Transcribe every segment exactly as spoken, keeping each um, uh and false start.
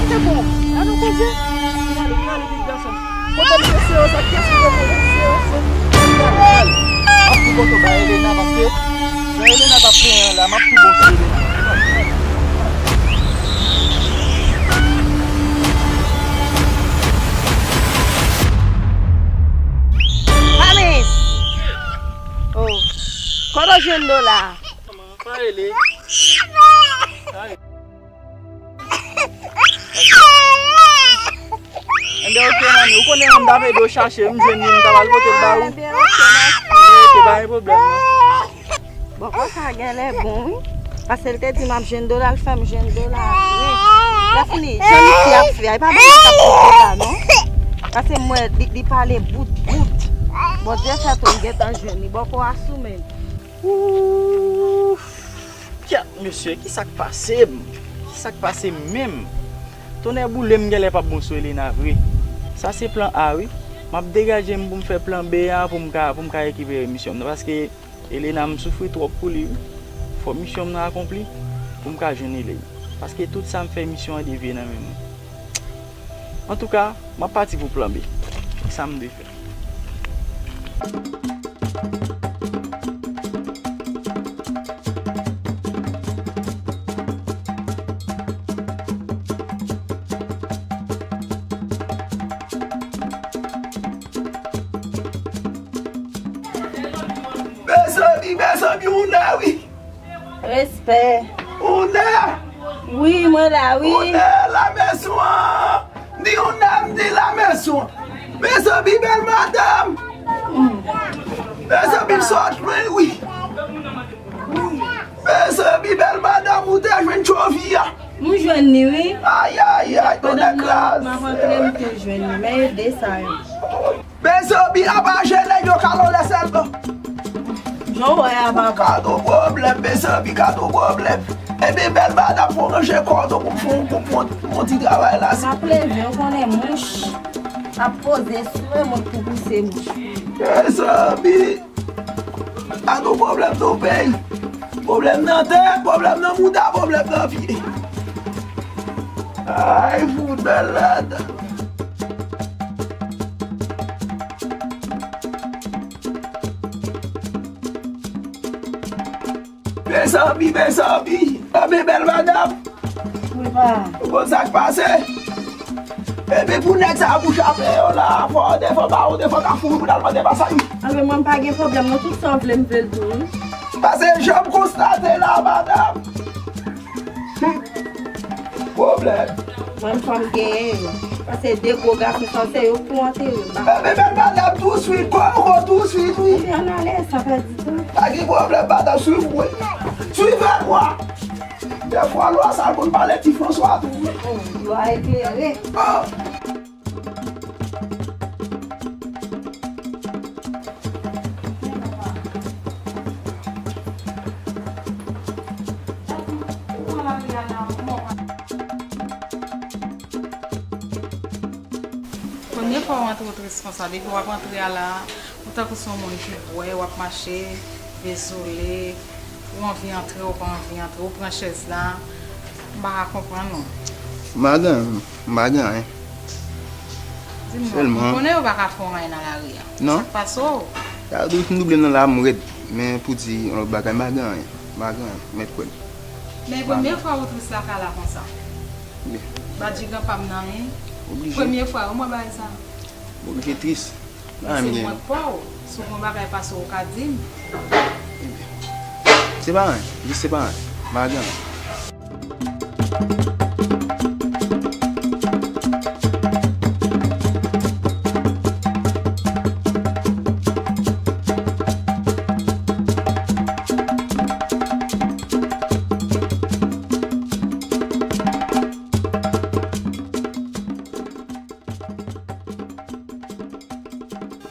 Se bon, ann nou koze. Vin ale, vin ale, pitit gason. Kote m se sere sa, kiyès ki te koze sere se? Vin ale, vin ale. M ap tou kote w bay Elena, paske lè Elena t ap plenyen an la, m ap tou ba w sere Elena. James! Oh, kote w jwenn dola? Pa rele. Pa rele. Enben, oke, manmi. Ou konnen m t ap ede w chache, m jwenn li, m t ap al pote l ba ou. Enben, oke, mèsi. Oke, pa gen pwoblèm, non. Bon, konsa genlè bon, wi. Paske l te di m ap jwenn dola, l fè m jwenn dola vre. Lè fini, jan misye ap fè a, e pa bon moun k ap pote la, non. Paske m wè li, li pale bout, bout. Bondye fè tou, m gentan jwenn li. Bòkò a sou men l. Ouf! Pyat, mesye, ki sa k pase m? Ki sa k pase m menm? Tonnè boule m, genlè p ap bon sou Elena vre. Sa se plan A, wi. M ap degaje m pou m fè plan B a pou m ka, pou m ka rekipere misyon m nan. Paske Elena, m soufri twòp pou li, wi. Fòk misyon m nan akonpli pou m ka jwenn Elena. Paske tout sa m fè, misyon an devye nan men mwen. Antouka, m ap pati pou plan B. Sa m dwe fè. Mezanmi, mezanmi, ou la, wi. Respè. Ou la? Wi, mwen la, wi. Ou la, lamezon an. Ni ou la, m di lamezon. Mezanmi, bèl madanm. Mezanmi, m sot lwen, wi. Mezanmi, bèl madanm, ou te jwenn tchovi a? M jwenn li, wi. Ay, ay, ay, tonnè kraz. Pandan m ap antre, m te jwenn li. Men ede sa yo. Mezanmi, apa je nèg yo kale w lè sèlman. Jan w wè a, papa. Gad on pwoblèm, mezanmi, gad on pwoblèm. Ebyen, bèl madanm, pou ranje kò w pou, pou, pou, pou, pou ti travay la. M ap leve, ou konnen mouch ap poze sou mwen, mwen pou pouse mouch. Mezanmi, gad on pwoblèm nou peyi. Pwoblèm nan tè, pwoblèm nan mouda, pwoblèm nan pye. Ay, fout bèl ladan. Mezanmi, mezanmi. Anben, bèl madanm. Wi, pa. Ou konn sa k pase? Epi pou nèg sa a pou chape yo la, fò defo ba ou, defo ka fout ou pou n al mande pasaj. Anben, mwen m pa gen pwoblèm, non, tout sa w vle, m vle l tou, wi. Pase jan m konstate la, madanm. Pwoblèm. Mwen, fò m genyen yo. Pase de gwo gason sa, se yo k pou antere m. Bebe, bèl madanm, touswit, kò, kò, touswit, wi. Epi ann ale, sa pèdi tan. Pa gen pwoblèm, madanm, swiv mwen. Swiv mwen. Defwa, lwa sa konn pale ti Franswa tou, wi. Oh, lwa eklere. Oh. Premye fwa w antre, w tris konsa. Depi w ap antre a la, ou tankou se yon moun ki bwè, w ap mache dezole, ou anvi antre, ou pa anvi antre, ou pran chèz la. M pa ka konprann ou. M pa gen, m pa gen anyen. Di m non, sèlman, m konnen yo pa ka fè w anyen nan lari a. Non. Sa k pase w? Sa di w fin double nan la, m rèd. Men pou di yon lòt bagay, m pa gen anyen. M pa gen anyen. Mèt kwè m. Men premye fwa ou tris lakay la konsa. Wi. Badji granpa m nan, wi. Oblije. Premye fwa, ou mwen bagay sa. M oblije tris. Mwen se mwen k pa w. Si w gen yon bagay pase w, ou ka di m. Se pa anyen. Jis se pa anyen. M pa gen anyen.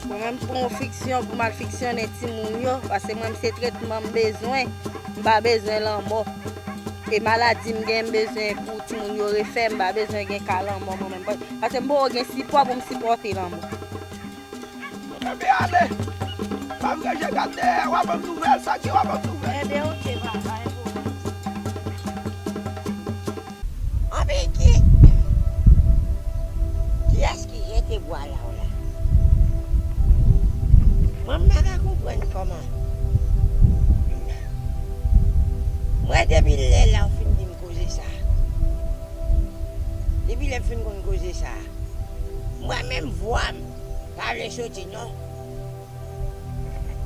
Mwen menm, m pran yon fiksyon pou m al fiksyonnen timoun yo, paske mwen menm se tretman m bezwen, m pa bezwen lanmò. E maladi m gen, m bezwen pou timoun yo refè, m pa bezwen gen ka lanmò mwen menm. Paske m poko gen sipò pou m sipòte lanmò. Enben ale, pa m ranje gad dèyè, w a ban m nouvèl, sa ki w a ban m nouvèl. Enben oke, papa, e bon. Anpil ki. M fin konn koze sa. Mwen menm vwa m pa vle soti non.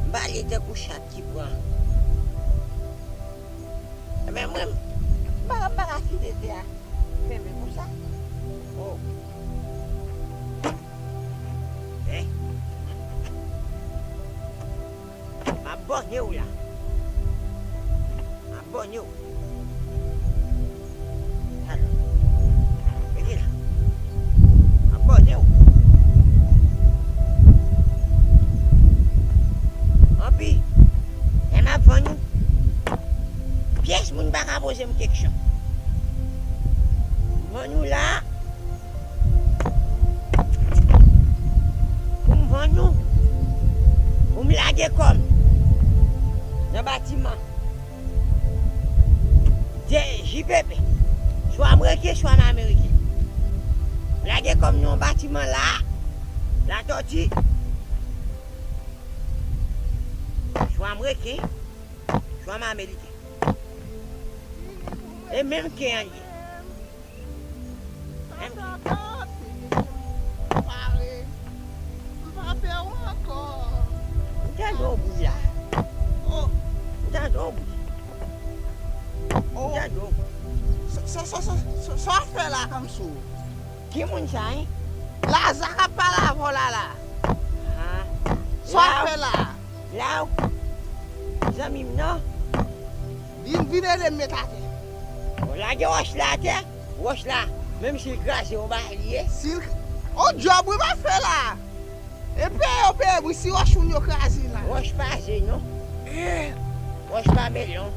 M pale tankou chat ki pran. Men mwen, m pa, m pa ka kite tè a fèmen konsa. Oh. Hein? M ap bòne w la. M ap bòne w. Talò. Rete la. M ap bòne w. Anpi, lè m ap vann ou, pyès moun pa ka poze m keksyon. M vann ou la. Pou m vann ou, pou m lage kò m nan batiman de J P P, swa m reken, swa m ameriken. M lage kò m nan yon batiman la, Latòti, swa m reken, swa m ameriken. E menm ken an ye. Tata, tata, se misye m pare. M pa pè w ankò. M tande yon bri la. Oh. M tande yon bri. Oh. M tande yon bri. Sa, sa, sa, sa, sa, sa w ap fè la, Kamsou? Ki moun sa, hein? Laza k ap pale avè w la, la. Ah. Sa w ap fè la? La, zanmi m nan. Vin, vin ede m met atè. Bon, lage wòch la atè. Wòch la, menm si l kraze, yon bagay li ye. Si l, on djòb wi m ap fè la. E peye, peye bri, si wòch moun yo kraze la. Wòch pa ze non. Eh. Wòch pa melon.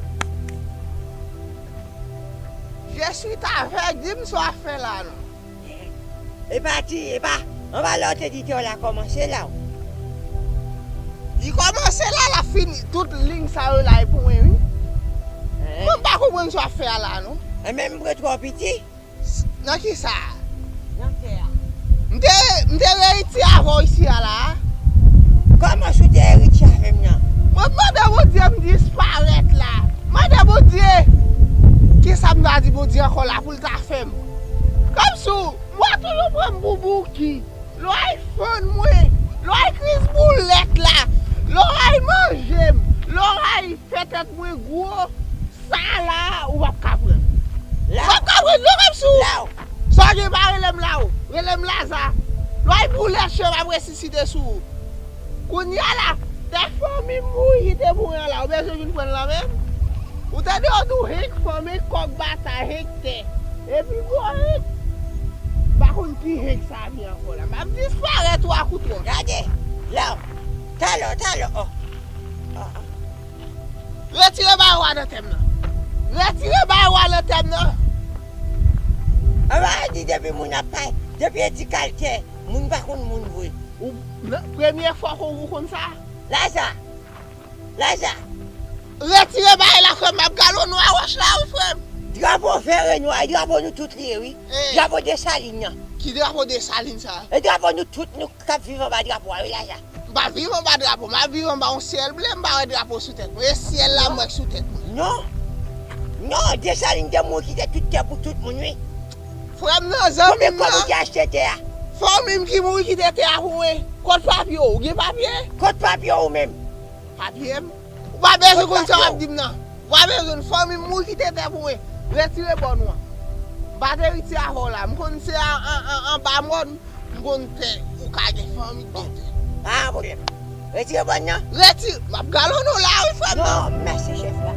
Je suis avèg, di m sa w ap fè la non. E pa ti, e pa, anba lòt editè la kòmanse la. Li kòmanse la, l ap fini. Tout liy sa yo la e pou mwen, wi. Hein? Mwen pa konprann sa w ap fè a la, non. E men m pran twò piti. S-, nan ki sa? Nan tè a. M te, m te reyiti avè w isi a la. Kòman si w te reyiti avè m nan? Mwen mande Bondye m disparèt la. Mande Bondye. Kisa m ta di Bondye ankò la pou l ta fè m? Kòmsi w, mwen toujou pran m pou bouki. Lòrèy fann mwen. Lòrèy kriz boulèt la. Lòrèy manje m. Lòrèy fè tèt mwen gwo. Sa la, ou p ap ka pran. Ou p ap ka pran non, Kamsou. Sa w gen pa rele m la, ou. Rele m Laza. Lòrèy boulèt, chè m ap resisite sou ou. Kounye a la, tè fanmi m mouri kite pou mwen an la, ou bezwen vin pran l nan men m? Ou tande yo di w henk fanm, henk kòk batay, henk tè. Epi gwo henk. M pa konn ki henk sa vin ankò la. M ap disparèt ou a kout wòch. Gade, la, talè, talè, oh. Ah, ah. Retire bagay ou a nan tè m nan. Retire bagay ou a nan tè m nan. Anba di depi moun ap pale, depi e di kaltè, moun pa konn moun vre. Ou, nan, premye fwa ou, ou konn sa? Laza! Laza! Retire bagay la, frè m, m ap galon nou a wòch la, wi, frè m. Drapo vè e nwa, drapo nou tout li ye, wi. Eh. Drapo Desalin nan. Ki drapo Desalin sa? E drapo nou tout, nou k ap viv anba drapo a, wi, Laza. M pa viv anba drapo, m ap viv anba yon syèl ble, m pa wè drapo sou tèt mwen. E syèl la m wè k sou tèt mwen. Non. Non, Desalin te mouri kite tout tè pou tout moun, wi. Frè m nan, zanmi m nan. Konbyen kòb ou te achte tè a? Fanmi m ki mouri kite tè a pou mwen. Kot papye w? Ou gen papye? Kot papye w menm? Papye m? Ou pa bezwen konn sa w ap di m nan. Ou pa bezwen, fanmi m mouri kite tè pou mwen. Retire bòn ou an. M pa t erite avè w la. M konn se an, an, an, anba mòn. M konn tè, ou ka gen fanmi k gen tè. Pa gen pwoblèm. Retire bòn nan. Retire. M ap galon nou la, wi, frè m. Non, mèsi, chèf la.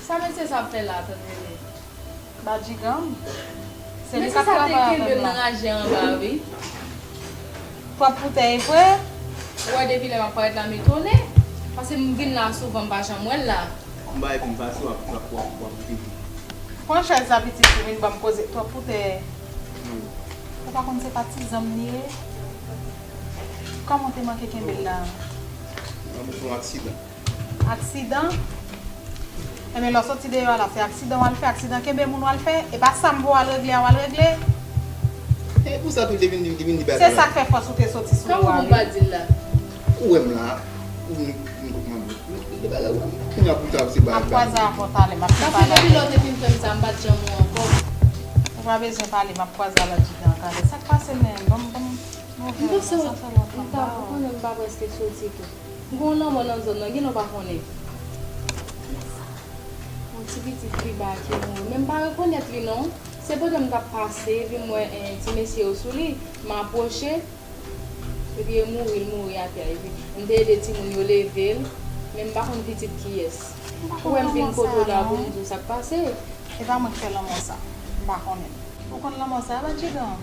Sa mesye sa ap fè la, tande? Badjigam. Se li k ap travay avè m la. Mesye sa te kenbe l nan raje anba, wi. Twòp pou tè, e vre? Ou wè, depi lè m ap parèt la, m etone. Paske m vin la souvan, m pa janm wè l la. M bay pou m pase, w ap, w ap, w ap, w ap vin. Pran chèz la, pitit, ou vin ban m koze. Twòp pou tè. Hmm. Ou pa konn se patizan m li ye? Kòman w te manke kenbe l la? Nan, m fè yon aksidan. Aksidan? Enben, lè w soti deyò a la, se aksidan w al fè, aksidan kenbe moun w al fè, e pa sa m voye w al regle a w al regle. E pou sa tou, li te vin di, li vin di bagay la. Se sa k fè fòs ou te soti sou nou a, wi. Kòman pou m pa di l la? Ou wè m la, ou vin, vin kòk manman. Li te bagay ou wè m. Kounye a pou ta se bagay. M ap kwaze avè w talè, m ap pale avè w. Paske depi lè w te fin fè m sa, m pa t janm wè w ankò. Ou pa bezwen pale, m ap kwaze al andidan talè. Sa k pase menm? Ban m, ban m, ban m ouvè sa, sa fè lontan m pa wè w. M panse ou, m ta, ou konnen m pa prèske soti tou. M gen yon lanmò nan zòn nan, gen lè w pa konnen. Yon ti pitit Kiba ki mouri, men m pa rekonèt li non. Se pandan m t ap pase, epi m wè, eh, ti mesye yo sou li, m apwoche, epi e mouri, l mouri atè a, epi m te ede timoun yo leve l, men m pa konn pitit kiyès. Ou wè m vin kote w la pou m di w sa k pase. E pa mwen ki fè lanmò sa. M pa konnen. Ou konn lanmò sa, Badjigan?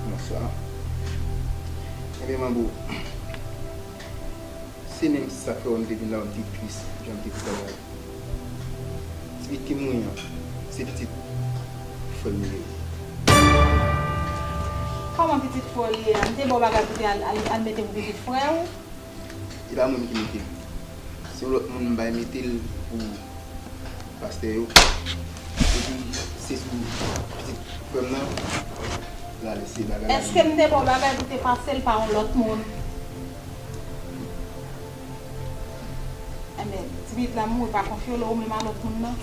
Bonswa. Ebyen, Manbo, se menm sa k fè w m te vin la, w m te tris, jan m te tris avè w. Pitit ki mouri an, se pitit frè m li ye. Kòman pitit frè w li ye a? M te ba w bagay pou te al, al, al mete pou pitit frè w? E pa mwen ki mete l. Se yon lòt moun m bay mete l pou pastè yo. Epi se sou pitit frè m nan, l ale se bagay la. Èske m te ba w bagay pou te pase l pa yon lòt moun? Enben, ti pitit la mouri, pa konfye w lè ou menm a lòt moun nan.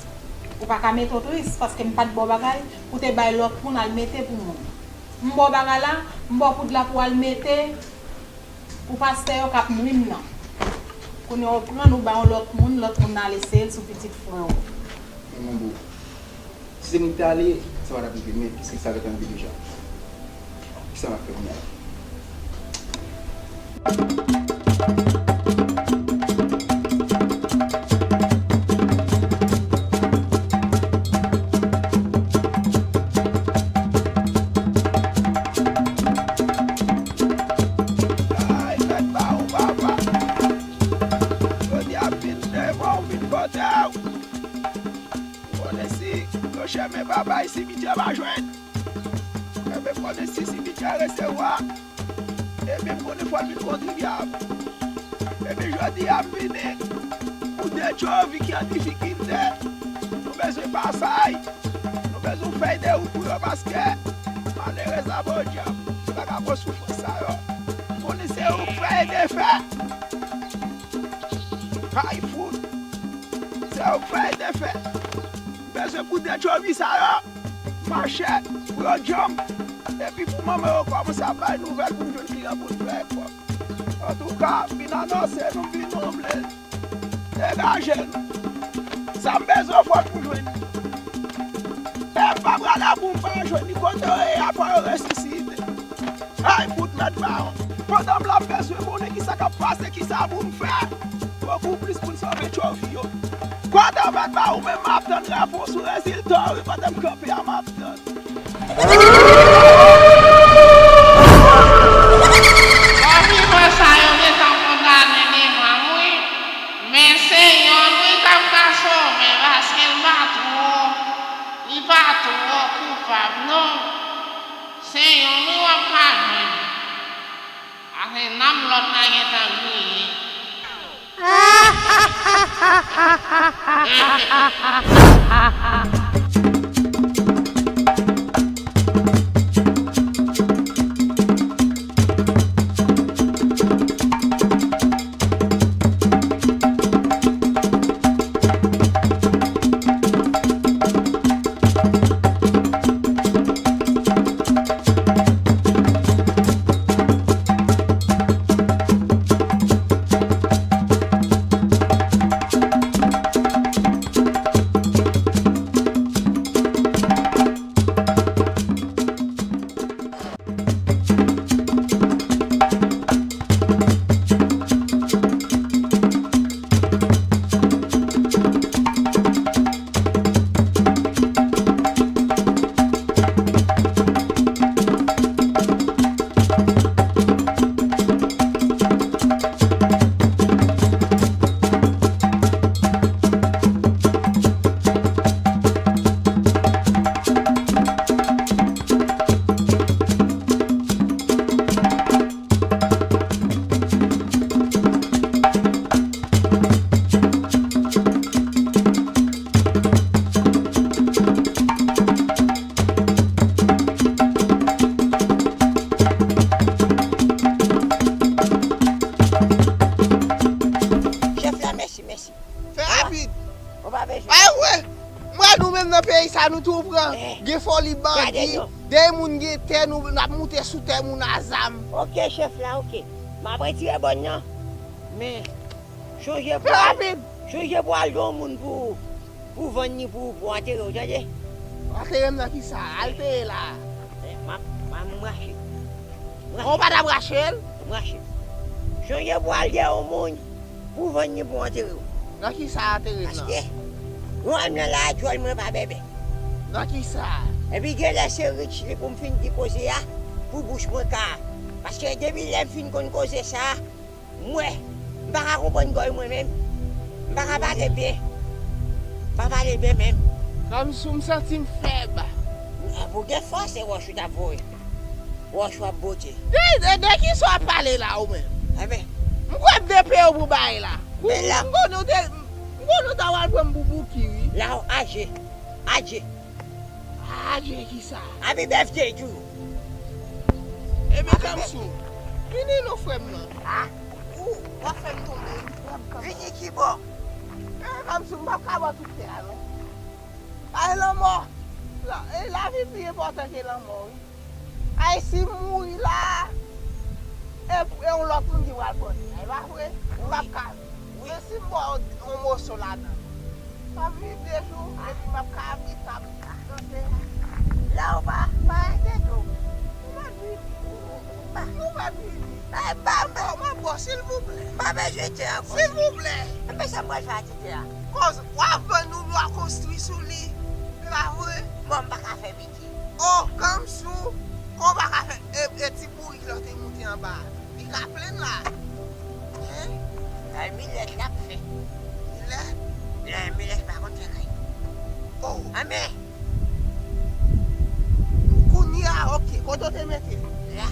Ou pa ka mete w tris, paske m pa t ba w bagay pou te bay lòt moun al mete pou moun. M ba w bagay la, m ba w poud la pou w al mete pou pastè yo k ap nwi m nan. Kounye a w pran l, ou ba yon lòt moun, lòt moun nan ale sere l sou pitit frè w. Men Manbo, si se mwen ki te ale, sa pa t ap rive, men piske sa gentan rive deja. Kisa m ap fè kounye a la? Ay, mèt ba ou, papa. Jodi a vin devan w, vin kote w. Konnen si yo chèmen papa, e simityè pa jwenn. Enben, konnen si simityè resevwa, ebyen, konnen fò l vin kontribyab. Ebyen, jodi a m vini pou de tchovi ki an difikilte. Nou bezwen pasay. Nou bezwen fèy de wout pou yo paske malerezman, podyab, yo pa ka pran soufrans sa yo. Konnen se yo k fè e defè. Kay fout. Se yo k fè e defè. M bezwen pou de tchovi sa yo mache pou yo djanm. Epi pou manman yo kòmanse ap bay nouvèl pou m jwenn kliyan pou m fè kòb. Antouka, m vin anonse nou, m vin wonble. Degaje nou. Sa m bezwen fò nou jwenn li. E m pa prale pou m pa jwenn li. Kote yo ye a, fò yo resisite. Ay, fout mèt ba w. Pandan m la, m bezwen konnen kisa k ap pase, kisa pou m fè. Bokou plis pou n sove tchovi yo. Kote w mèt ba w, ou menm m ap tann repons ou, rezilta w, wi, kote m kanpe a, m ap tann. Papi mwen sa yo gentan kondane devan m wi. Men se yonn wi k ap ka sove paske l pa twò, li pa twò koupab non. Se yonn wi w ap ka jwenn. Paske nanm lòt la gentan griye. Li bandi, de moun gen tè, nou n ap moute sou tè moun a zam. Ok, chèf la, ok. M ap retire bòn nan. Men, chonje pou al, chonje pou al jwenn yon moun pou, pou vann li pou, pou antere w, tande? Antere m nan kisa? Al peye la. Eh, m ap, m ap, m rache. Ou pa t ap rache l? M rache. Chonje pou al jwenn yon moun pou vann li pou antere w. Nan kisa antere m nan? Paske, mwen menm nan la, djòl mwen pa bèbè. Nan kisa? Epi genlè se Rich li pou m fin di koze a, pou bouch mwen ka. Paske depi lè m fin konn koze sa, mwen, m pa ka konprann gòy mwen menm. M pa ka pale byen. M pa pale byen menm. Kòmsi m santi m fèb. Pou gen fòs, se wòch ou t ap voye. Wòch w ap bote. De, de, de kisa w ap pale la ou menm? Enben. M kwè m te peye w pou bagay la. Men la. M konnen w te, m konnen w ta pral pran m pou Bouki, wi. La w aje. Aje. Aje kisa? Abi bèf te toujou. Epi Kamsou, vini non frè m nan. A? Ou, w ap fè m tonbe, wi, frè m Kamsou. Vini kibò. Frè m Kamsou, m p ap ka ba w tout tè a, non. Ay, lanmò. La, e, lavi pi enpòtan ke lanmò, wi. Ay, si m mouri la, e, e yon lòt moun ki pral pran li. E pa vre? M p ap ka viv. Men si m ba w yon moso ladan, m ap viv de jou, epi m ap ka viv, m ap danse. La ou pa, pa enkyete w. Nou pa t vini. Nou pa t vini. Ay, ba m. Oh, m ap ba w, silvouplè. M pa bezwen tè ankò. Silvouplè. Enben sa m pral fè a ti tè a? Koz w ap vann nou, nou a konstwi sou li. Se pa vre? Bon, m pa ka fè piti. Oh, Kamsou, kon w pa ka fè, e, e ti bourik la w te moute anba a. Li ka plenn la. Hen? Ay, milèt l ap fè. Milèt? Lè milèt pa konn fè kay. Oh. Anben. Kounye a, ok. Kote w te mete l? La.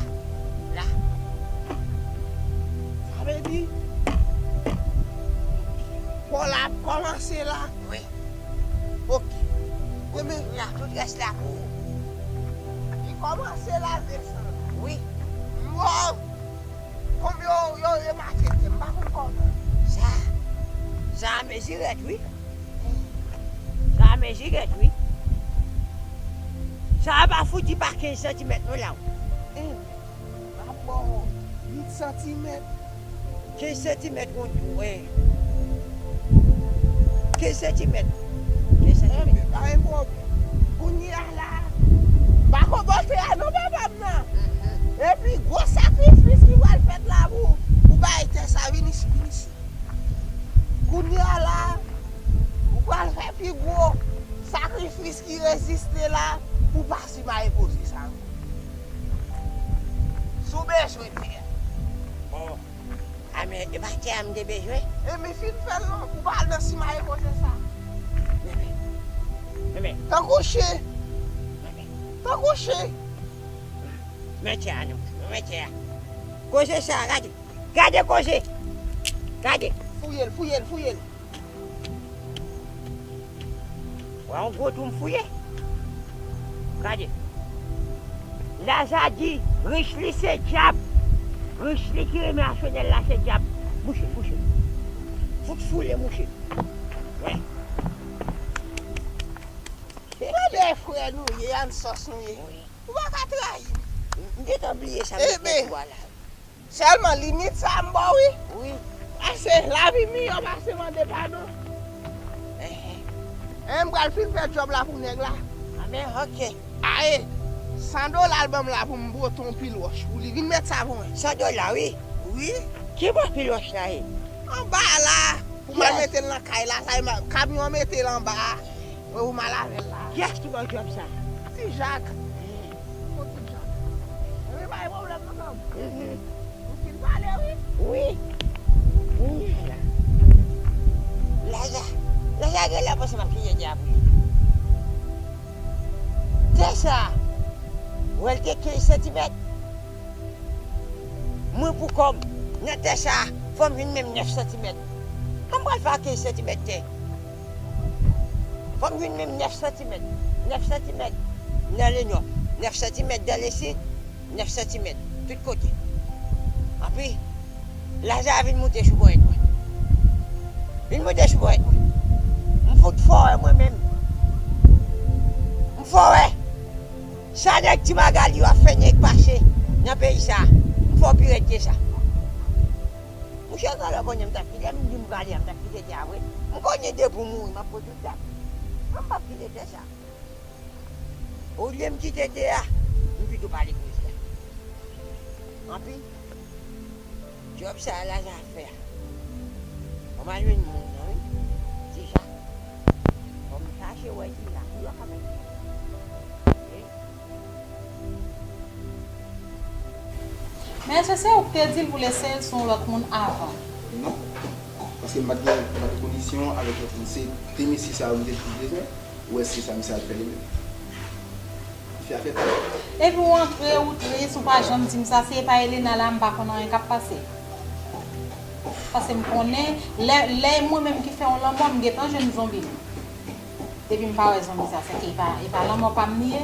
La. Sa vle di, kò la ap kòmanse la. Wi. Ok. Enben, la, tout rès la pou ou. Li kòmanse la desann. Wi. Mò. Kòm yo, yo remake tè m, m pa konn kòman. Sa, sa a mezirèt, wi. Sa a mezirèt, wi. Sa a pa fouti pa kenz santimèt, non, la. Enben, m ap ba w uit santimèt. Kenz santimèt, yon tou, wi. Kenz santimèt. Kenz santimèt. Enben, pa gen pwoblèm. Kounye a la, m pa konn bote a non, papa m nan. Mhm. Epi gwo sakrifis ki pral fèt la pou, pou bay tè sa, vin isi, vin isi. Kounye a la, ou pral fè pi gwo sakrifis ki reziste la pou pa simaye koze sa ankò. Si w bezwen tè a. Bon. A men, e pa tè a m te bezwen? E mi fin fè l non, pou pa al nan simaye koze sa. Men, men. Men, men. Tankou chen. Men, men. Tankou chen. Men tè a non, men tè a. Koze sa, gade. Gade koze. Gade. Fouye l, fouye l, fouye l. Wè yon gwo twou m fouye. Gade. Laza di, Rich li se dyab. Rich li ki renmen Asonèl la se dyab. Mouche, mouche. Fout foule, mouche. Wè. Gade frè nou ye, ansans nou ye. Wi. Ou pa ka trayi m. M, m gentan bliye sa m te fè pou a la. Sèlman limit sa a m ba w, wi. Wi. Pase lavi miyò pase mande padon. Enhen. Enhen, m pral fin fè djòb la pou nèg la. Anben, ok. Aye, san dola l ban m la pou m bwote yon pil wòch pou li. Vin met sa pou mwen. San dola, wi. Wi. Ki bò pil wòch la ye? Anba la. Pou m al mete l nan kay la, sa e ma-, kamyon an mete l anba a. Mwen pou m al avè l la. Kiyès ki ba w djòb sa? Ti Jak. Mwen Ti Jak. Epi pa gen pwoblèm non, frè m. Mhm. Ou fin pale, wi. Wi. Wi, la. Laza. Laza genlè panse m ap kite tè a pou li. Tè sa, ou wè l te kenz santimèt. Mwen pou kò m, nan tè sa a, fò m jwenn menm nèf santimèt. Kòman m pral fè ak kenz santimèt tè? Fò m jwenn menm nèf santimèt. Nèf santimèt nan lenò, nèf santimèt nan lesid, nèf santimèt tout kote. Anpi, Laza vin moute sou ponyèt mwen. Vin moute sou ponyèt mwen. M fout fò wè mwen menm. M fò wè. Sa nèg Ti Magali yo ap fè nèg pase nan peyi sa, m fè w pi rèd ke sa. Monchè, talè konnen m t ap kite, m di m prale a, m t ap kite tè a vre. M konnen depi w mouri, m ap pran tout dat. Mwen m p ap kite tè sa. Olye m kite tè a, m pito pale koze a. Anpi, djòb sa a la sa fè a. Fò m al jwenn moun nan, wi. Deja. Fò m chache wè ki la pou yo ka mete. Men èske se ou k te di l pou l eseye l sou yon lòt moun avan? Non. Paske m pa t gen, m pa t gen kondisyon avèk lòt moun. Se de mesye sa yo m te plis bezwen. Ou wè se sa misye al fè li menm. Fi a fè pè. Epi w antre, ou tris, ou pa janm di m sa, si e pa Elena la, m pa konn anyen k ap pase. Paske m konnen, lè, lè mwen menm ki fè yon lanmò, m gentan jwenn zonbi m. Depi m pa wè zonbi sa, se ke e pa, e pa lanmò pa m li ye.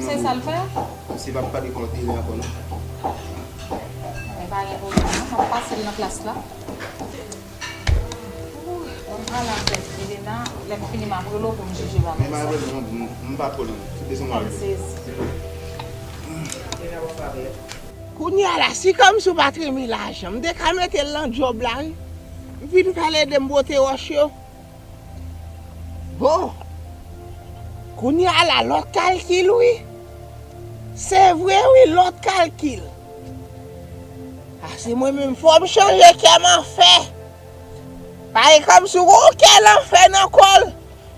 Se sa l fè? Misye p ap pale kont Elena ankò non. E pa gen pwoblèm non, m ap pase l nan klas la. Mwen prale avèk Elena, lè m fini m ap rele w pou m jije bagay sa. Men malrezman, m, m pa twò lwen. Tout bezwen mwen. Kounye a la, si Kamsou pa t renmen lajan, m te ka mete l nan djòb la, wi. M fin fè l ede m bwote wòch yo. Bon. Kounye a la, lòt kalkil, wi. Se vre, wi, lòt kalkil. Pase mwen menm, fò m chanje kè m anfè. Paske Kamsou gon kè lanfè nan kò l.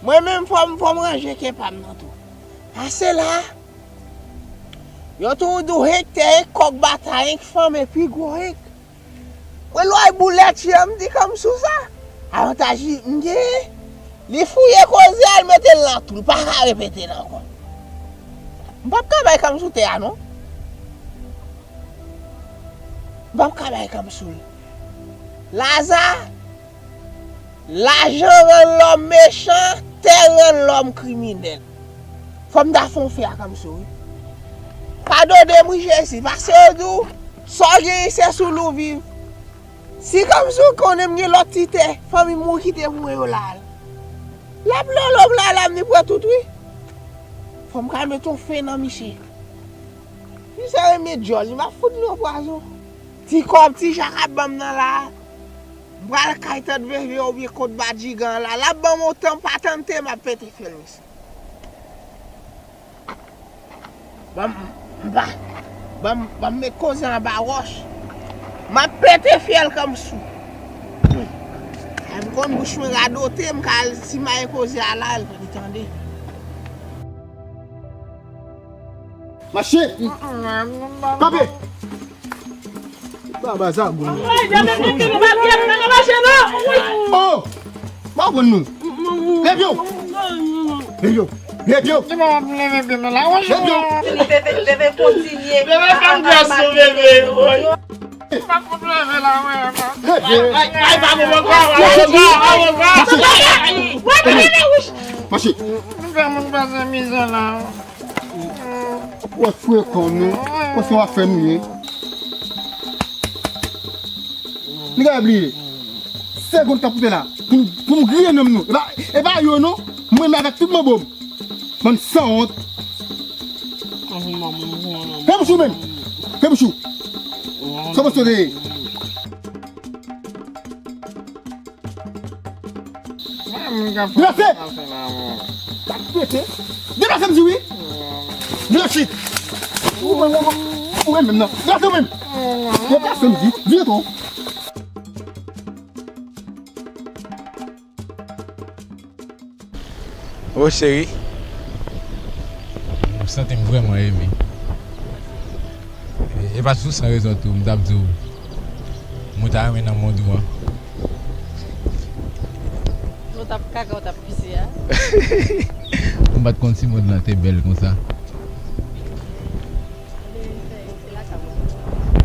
Mwen menm, fò m, fò m ranje kè pa m nan tou. Pase la, yo toujou di w, enk tè, enk kòk batay, enk fanm, epi gwo enk. Mwen lòy boulèt je m di Kamsou sa. Avantaj li m genyen. Li fouye koze a, l mete l nan twou, l pa ka repete l ankò. M p ap ka bay Kamsou tè a non. M p ap ka bay Kamsou l. Laza, lajan rann lòm mechan, tè rann lòm kriminèl. Fò m ta fè yon fè a Kamsou, wi. Padone m, wi, Jezi, paske yo di w, sa w genyen, se sou li w viv. Si Kamsou konnen m gen lòt ti tè, fanmi m ou kite pou mwen yo la. L ap lolo m la, l ap ni pran tout, wi. Fò m ka mete yon fè nan misye. Misye renmen djòl, li m ap fout li yon pwazon. Ti kòb, ti jan k ap ban m nan la. M pral kay tant Veve oubyen kot Badjigan la. L ap ban m yon tan patante, m ap pete fyèl misye. Ban m, m pa, ban m, ban m met koze anba wòch. M ap pete fyèl Kamsou. Ay, m konn bouch mwen radote, m ka al simaye koze a la, li tande. Mache! Kanpe! Baba zagoun. Oh! M ap pran nou. Leve yo! Leve yo! Leve yo! Leve yo! Bebe, bebe, kontinye. Bebe, fè m gras non, bebe. Leve! Ay, ay, pa bon, bon, bon, bon, bon, bon. Mache! Mache! Fè moun pase mizè la. Ou wè frekan nou, konsa w ap fè nou ye. Li ka bliye. Segonn k ap koupe la. Pou, pou m griye nanm nou. E pa, e pa yo non. Mwen menm avèk tout manbo m. Bann sanwont. Fè bouch ou menm. Fè bouch ou. Sa w panse w te ye? Deplase! Sa pete. Deplase m di wi. Vire chit. Ou menm, ou menm, ou menm nan. Deplase ou menm. Deplase m di. Vire tou. O cheri, m santi m vrèman eme. E, e pa sou san rezon tou, m t ap di w, mwen ta renmen nan mond ou an. Ou t ap kaka, ou t ap pise a? M pa t konn si mond lan te bèl konsa.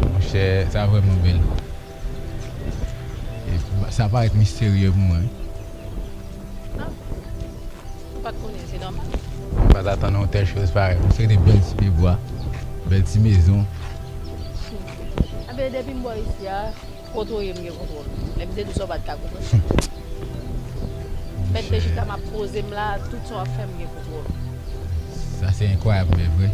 Monchè, sa vrèman bèl. E sa parèt misterye pou mwen. Ah, m pa t konnen, se nòmal. M pa t atann yon tèl choz parèy. Yon seri de bèl ti pyebwa, bèl ti mezon. Anben, depi m bò isi a, kote w ye m gen kontwòl. Lè m te di w sa, w pa t ka konprann. Mèt te chita, m ap poze m la, tout sa w ap fè m gen kontwòl. Sa se enkwayab men vre.